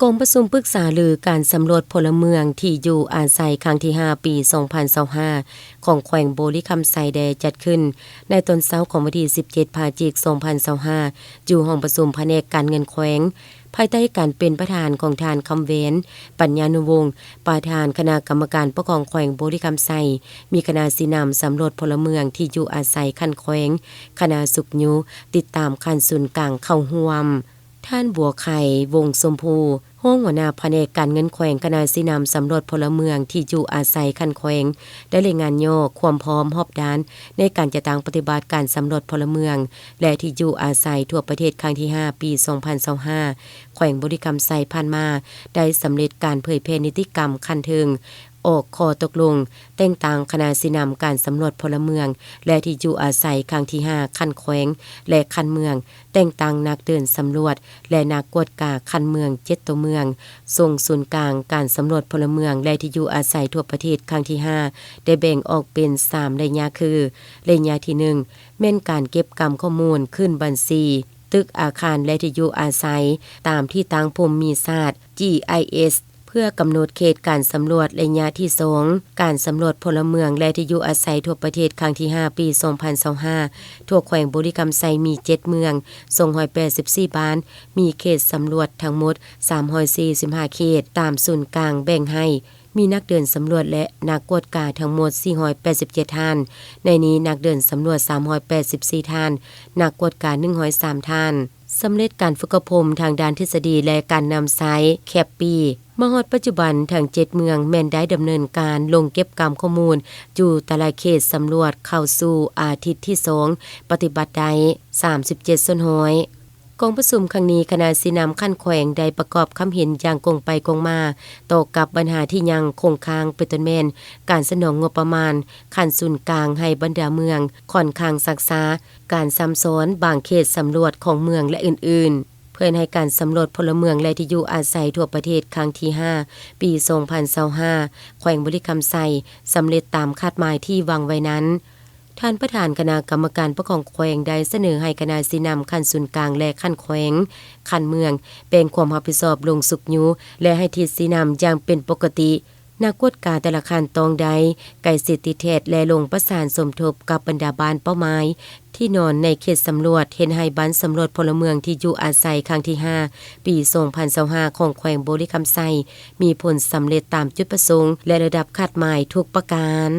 ກອງປະຊຸມປຶກສາລືການສຳຫຼວດພົນລະເມືອງທີ່ຢູ່ອາໄສຄັ້ງທີຫ້າ ປີສອງພັນຊາວຫ້າ ຂອງແຂວງບໍລິຄຳໄຊ ໄດ້ຈັດຂຶ້ນໃນຕອນເຊົ້າຂອງວັນທີສິບເຈັດ ພະຈິກ ສອງພັນຊາວຫ້າ ຢູ່ຫ້ອງປະຊຸມພະແນກການເງິນແຂວງ ພາຍໃຕ້ການເປັນປະທານຂອງທ່ານ ຄຳແຫວນ ປັນຍານຸວົງ ປະທານຄະນະກຳມະການປົກຄອງແຂວງບໍລິຄຳໄຊ, ມີຄະນະຊີ້ນຳສຳຫຼວດພົນລະເມືອງທີ່ຢູ່ອາໄສຂັ້ນແຂວງ, ຄະນະຊຸກຍູ້ຕິດຕາມຂັ້ນສູນກາງເຂົ້າຮ່ວມ. ທ່ານ ບົວໄຂ່ ວົງຊົມພູ ຮອງຫົວໜ້າພະແນກການເງິນແຂວງ ຄະນະຊີ້ນຳສຳຫຼວດພົນລະເມືອງທີ່ຢູ່ອາໄສຂັ້ນແຂວງ ໄດ້ລາຍງານຫຍໍ້ຄວາມພ້ອມຮອບດ້ານໃນການຈັດຕັ້ງປະຕິບັດການສຳຫຼວດພົນລະເມືອງ ແລະ ທີ່ຢູ່ອາໄສທົ່ວປະເທດຄັ້ງທີຫ້າ ປີສອງພັນຊາວຫ້າ ແຂວງບໍລິຄຳໄຊຜ່ານມາ ໄດ້ສຳເລັດການເຜີຍແຜ່ນິຕິກຳຂັ້ນເທິງ ອອກຂໍ້ຕົກລົງແຕ່ງຕັ້ງຄະນະຊີ້ນຳການສຳຫຼວດພົນລະເມືອງ ແລະ ທີ່ຢູ່ອາໄສຄັ້ງທີຫ້າ ຂັ້ນແຂວງ ແລະ ຂັ້ນເມືອງ, ແຕ່ງຕັ້ງນັກເດີນສຳຫຼວດ ແລະ ນັກກວດກາຂັ້ນເມືອງເຈັດຕົວເມືອງ, ສົ່ງສູນກາງການສຳຫຼວດພົນລະເມືອງ ແລະ ທີ່ຢູ່ອາໄສທົ່ວປະເທດຄັ້ງທີຫ້າ ໄດ້ແບ່ງອອກເປັນສາມໄລຍະຄື ໄລຍະທີໜຶ່ງ ແມ່ນການເກັບກຳຂໍ້ມູນຂຶ້ນບັນຊີ ຕຶກ, ອາຄານ ແລະ ທີ່ຢູ່ອາໄສ ຕາມທີ່ຕັ້ງພູມມີສາດ ຈີໄອເອສ ເພື່ອກຳນົດເຂດການສຳຫຼວດ. ໄລຍະທີສອງ ການສຳຫຼວດພົນລະເມືອງ ແລະ ທີ່ຢູ່ອາໄສທົ່ວປະເທດ ຄັ້ງທີຫ້າ ປີສອງພັນຊາວຫ້າ ທົ່ວແຂວງບໍລິຄຳໄຊມີເຈັດເມືອງ, ສອງຮ້ອຍແປດສິບສີ່ບ້ານ, ມີເຂດສຳຫຼວດທັງໝົດ ສາມຮ້ອຍສີ່ສິບຫ້າເຂດ, ຕາມສູນກາງແບ່ງໃຫ້ ມີນັກເດີນສຳຫຼວດ ແລະ ນັກກວດກາທັງໝົດ ສີ່ຮ້ອຍແປດສິບເຈັດທ່ານ, ໃນນີ້ນັກເດີນສຳຫຼວດ ສາມຮ້ອຍແປດສິບສີ່ທ່ານ, ນັກກວດກາ ໜຶ່ງຮ້ອຍສາມທ່ານ. ສຳເລັດການຝຶກອົບຮົມທາງດ້ານທິດສະດີ ແລະ ການນຳໃຊ້ ແຄບປີ. ມາຮອດປັດຈຸບັນ, ທັງເຈັດເມືອງແມ່ນໄດ້ດຳເນີນການລົງເກັບກຳຂໍ້ມູນຢູ່ແຕ່ລະເຂດສຳຫຼວດເຂົ້າສູ່ອາທິດທີສອງ ປະຕິບັດໄດ້ສາມສິບເຈັດສ່ວນຮ້ອຍ. ກອງປະຊຸມຄັ້ງນີ້, ຄະນະຊີ້ນຳຂັ້ນແຂວງໄດ້ປະກອບຄຳເຫັນຢ່າງກົງໄປກົງມາຕໍ່ກັບບັນຫາທີ່ຍັງຄົງຄ້າງ, ເປັນຕົ້ນແມ່ນການສະໜອງງົບປະມານຂັ້ນສູນກາງໃຫ້ບັນດາເມືອງຂ້ອນຂ້າງຊັກຊ້າ, ການຊ້ຳຊ້ອນບາງເຂດສຳຫຼວດຂອງເມືອງ ແລະ ອື່ນໆ. ເພື່ອໃຫ້ການສຳຫຼວດພົນລະເມືອງ ແລະ ທີ່ຢູ່ອາໄສທົ່ວປະເທດຄັ້ງທີຫ້າ ປີສອງພັນຊາວຫ້າ ແຂວງບໍລິຄຳໄຊ ສຳເລັດຕາມຄາດໝາຍທີ່ວາງໄວ້ນັ້ນ, ທ່ານປະທານຄະນະກຳມະການປົກຄອງແຂວງໄດ້ສະເໜີໃຫ້ຄະນະຊີ້ນຳຂັ້ນສູນກາງ ແລະ ຂັ້ນແຂວງ, ຂັ້ນເມືອງ ແບ່ງຄວາມຮັບຜິດຊອບລົງຊຸກຍູ້ ແລະ ໃຫ້ທິດຊີ້ນຳຢ່າງເປັນປົກກະຕິ. ນັກກວດກາແຕ່ລະຂັ້ນຕ້ອງໄດ້ໃກ້ຊິດຕິດແທດ ແລະ ລົງປະສານສົມທົບກັບບັນດາບ້ານເປົ້າໝາຍທີ່ນອນໃນເຂດສຳຫຼວດ, ເຮັດໃຫ້ບັນສຳຫຼວດພົນລະເມືອງທີ່ຢູ່ອາໄສຄັ້ງທີຫ້າ ປີສອງພັນຊາວຫ້າ ຂອງແຂວງບໍລິຄຳໄຊ ມີຜົນສຳເລັດຕາມຈຸດປະສົງ ແລະ ລະດັບຄາດໝາຍທຸກປະການ.